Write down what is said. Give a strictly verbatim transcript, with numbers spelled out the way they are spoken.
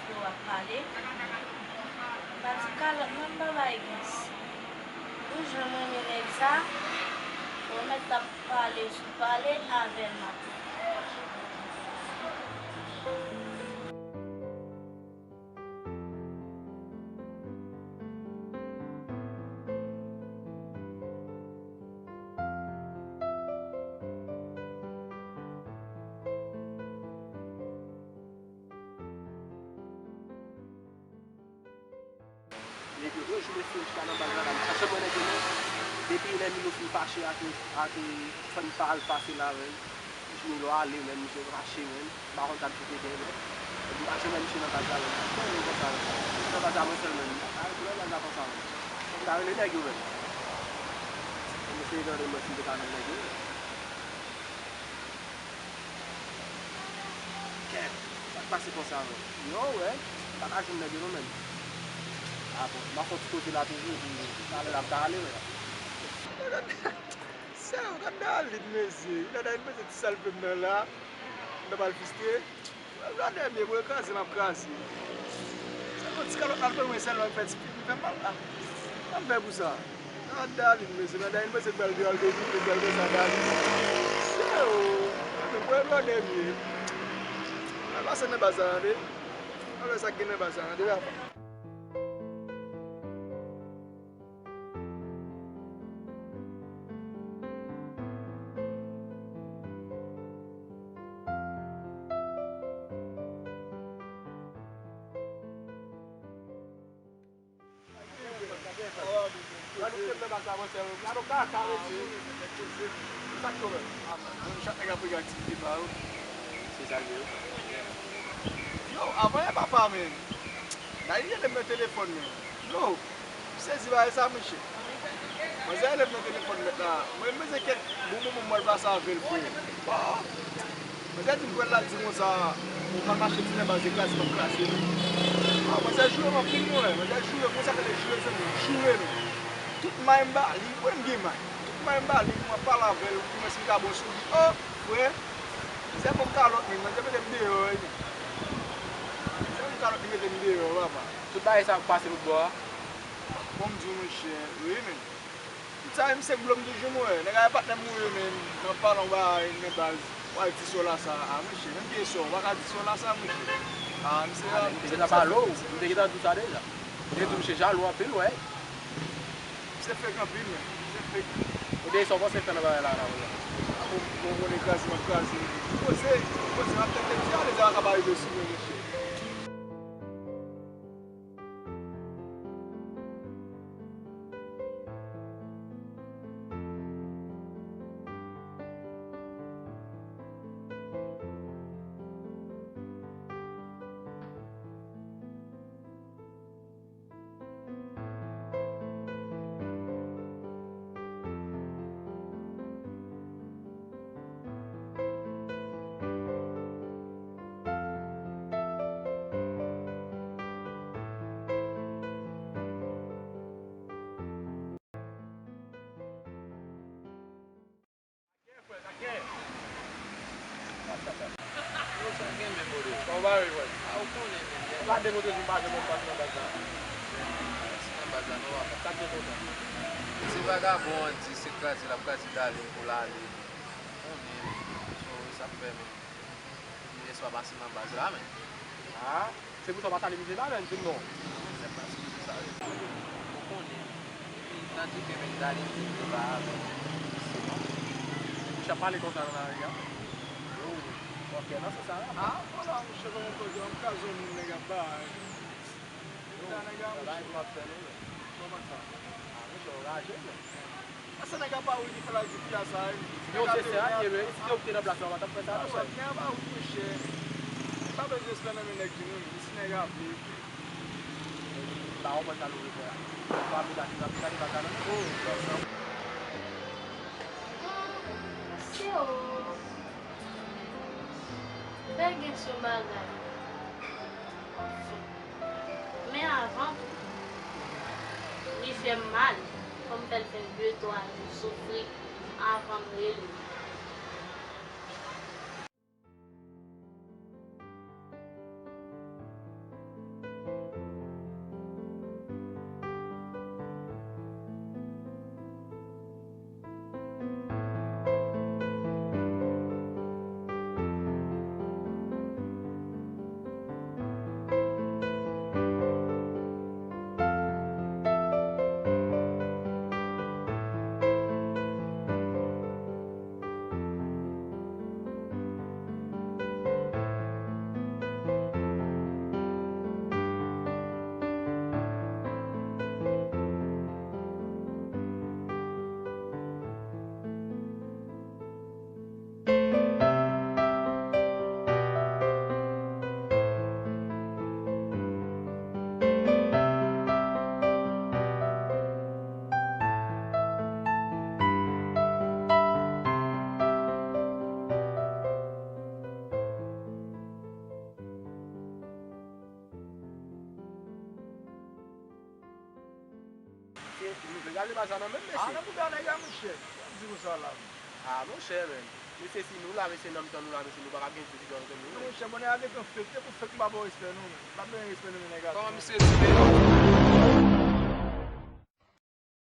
Flo ap pale. M pa di kalòt mwen m pa bay gans. Ou jan m renmen nèg sa, ou mèt t ap pale sou pale avè l maten. Nèg yo, yon jou mwen fin chita nan baz la, m pa janm wè nèg yo non. Depi lè Milo fin fache ak, ak, fè m pa al pase la, men. Milo ale, men misye fache, men. M pa konn sa misye te gen, men. Epi m pa janm wè misye nan baz la, men. Mwen menm konsa, men. Nan baz la, mwen sèl, men. A, nan baz la konsa, men. Fò m ta rele nèg yo, men. Mwen eseye tande mwen si m te ka jwenn nèg yo, men. Kèt, sa k pase konsa, men? Yo, wè, m pa ka jwenn nèg yo non, menm. A bon, m ap fè yon ti koze la toujou, epi talè la m ka ale, wè. Sèl, gad Daline, mesye. Gad Daline, mesye, ti salve m nan la. M nan pral fistre. Lò dènye, pou yo kraze, m ap kraze. Sèl yon ti kalòt la, l pran mwen sèlman, m fè ti pip, m fè mal la. Sa m fè pou sa? Nan Daline, mesye, nan Daline, mesye, bèl de al de vin, bèl de sa, Daline. Se o, mwen, mwen, lò dènye. Mwen pase nan baz la, tande. Mwen wè sa k gen nan baz la, tande, papa. Gade w te menm ak sa, monchè. Gade w kaka, mesye. Sa k pwoblèm? Chak nèg ap regle aktivite pa yo. Se sa l ye. Yo, avan e papa, men. Daline rele m nan telefòn, men. Yo, m sezi bagay sa, monchè. Manzè rele m nan telefòn nèt la. Mwen, m bezwen kèk bon moman m pral pase avè l, frè. Bon. Manzè di m kwè l la, l di konsa, ou pral mache ti nan baz e kraze m ap kraze l. Ah, manzè joure m anpil, mwen. Manzè joure m, konsa rele joure, zanmi, joure m. Tout may m ba li, mwen m gen may. Tout may m ba li, mwen pale avè l, kòman si m ka bon sou li. Oh, frè, manzè ban m kalòt, men, manzè mete m deyò, wi. Manzè ban m kalòt, li mete m deyò, papa. Tout bagay sa ap pase lòt bò a. Bon, m di w, monchè, wi, men. Tout sa, misye glo m toujou, mwen. Nèg la, e patnè m ou ye, men. Nan palan, w pa nan baz. W al di sò la sa. Ah, monchè, menm ki sò, w pa ka di sò la sa, monchè. Ah, misye, ah, m te gentan pale w, m te gentan di w sa deja. M te di w, misye jalou anpil, wè. Misye fake anpil, men. Misye fake. Ebyen, sa w panse fè nan bagay la, la, la? Ah, bon, bon, bon, kraze, m ap kraze. Poze, poze, m ap tande, di, ale, sa ka pa rive sou mwen, monchè. Yo, sa gen men, bro? Sa w bare, frè? A, ou konnen, men. Ou pa demontre si m pa janm wè w pase nan baz la. Si nan baz la, non, papa. Sa k gen konsa? Se vagabon an di se kraze l ap kraze Daline pou l ale. Konnen, men. So, e sa k fè, men. Li espwa pase nan baz la, men. Ah, se pou sa w pa salye misye la, men, di m non. Mwen menm pa sipoze salye. Ou konnen. Epi, tandike, men, Daline di l pa avè m. Se non. Ou chak pale konsa nan lari a? Yo, w ap fè nan sans sa la. Ah, vwala, monchè, kòman koze, m ka zon moun nèg ap bay. Yo, sa bay pou w ap fè nou, men. Kòman sa? Ah, monchè, w raje, men. Sa se nèg apa wi ki fè l al di fi a sa, wi. Yo, se sa l ye, men. Si te ou ki te nan plas la, w pa t ap fè sa, non, frè m. Nèg apa wi, monchè. Li pa bezwen espè nan men nèg vini, wi. Li se nèg ape. M pa konprann sa nou vle fè a. Ou pa vle gade, gade, gade, gade, gade. Oh, se o. Fè gen sou bagay. Men avan tou, li fè m mal, fò m fè l fè de twa jou soufri avan m rele l. Li pa sa non menm, Ah, mesye. nan bouda nèg la, monchè. Di konsa la. Ah, monchè, men. Mesye, si nou la, mesye, nan mitan nou la, mesye, nou pa ka gen ti jan nou. Non, monchè, bon, nèg la gentan fake, se pou fake m pa ba w respè, non, men. M pa bezwen respè, non, men, nèg la. Kòman misye di, men?